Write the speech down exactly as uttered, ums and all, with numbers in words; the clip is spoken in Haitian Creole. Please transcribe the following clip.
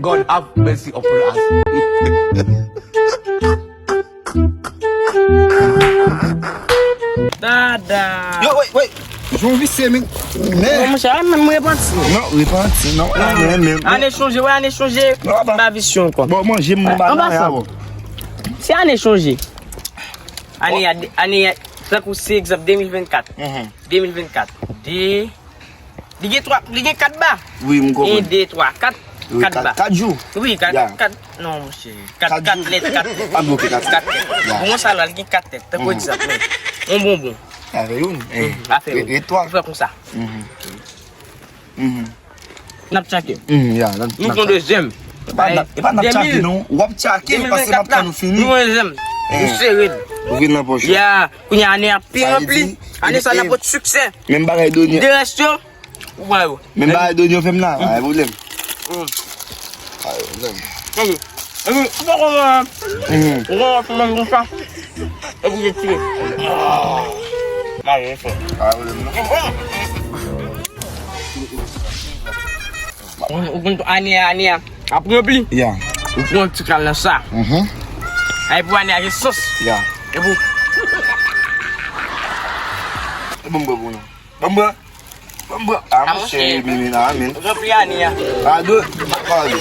God have mercy upon us. Dada. Yo, wait, wait. Jan w visye, men. Men. Non, monchè, a menm repanti. Non, repanti, non. A menm, menm. Ane chonje, wè, ane chonje. Non, pa. M pa visye ankò. Bon, manje, m pa nan ya, bon. Se ane chonje. Ane a, ane a, tankou se egzanp de mil vennkat. Mhm. De mil vennkat. De Li gen twa, li gen kat ba. Wi, m konprann. Yen, de, twa, kat, wi, kat ba. Kat jou. Wi, kat, ya, kat, non, monchè. Kat, kat jou. Kat lèt, kat tèt. Ah, ok, kat tèt. Kat tèt. Ya. Bon, sa la, li gen kat tèt. Tankou, mhm, egzanp, wi. Yon bonbon. Sa fè youn. Eh, mhm, afè youn. E, e twa. Ou fè konsa. Mhm. Mhm. N ap tchake. Mhm, ya, n ap, nou pran dezyèm. E pa n ap, e pa n ap tchake, non. W ap tchake, paske m ap tann ou fini. Nou pran dezyèm. Eh. Nou sere l. Ou vin nan pòch ou. Ya. Kounye a, ane a pi ranpli. Ane sa n ap pot siksè. Menm bagay Donye. De rès yo, ou pran yo. Menm bagay Donye fè m la, pa gen pwoblèm. Mm. Pa gen pwoblèm. Tande, epi, ou pa konn, euh, mhm, ou konn fè menm konsa. Epi se tire. Mare fò. Pa gen pwoblèm, non. Ou, ou konn tou ane a, ane a ap ranpli. Ya. Ou pran ti kal nan sa. Mhm. Ay pou ane a gen sans. Ya. E pou. E bon, bon, bon, non. Bon, bon. Bon, bon. Ah, ah, monchè, monchè, mimi nan, men. Ranpli ane a. Ah, de. Pa pale.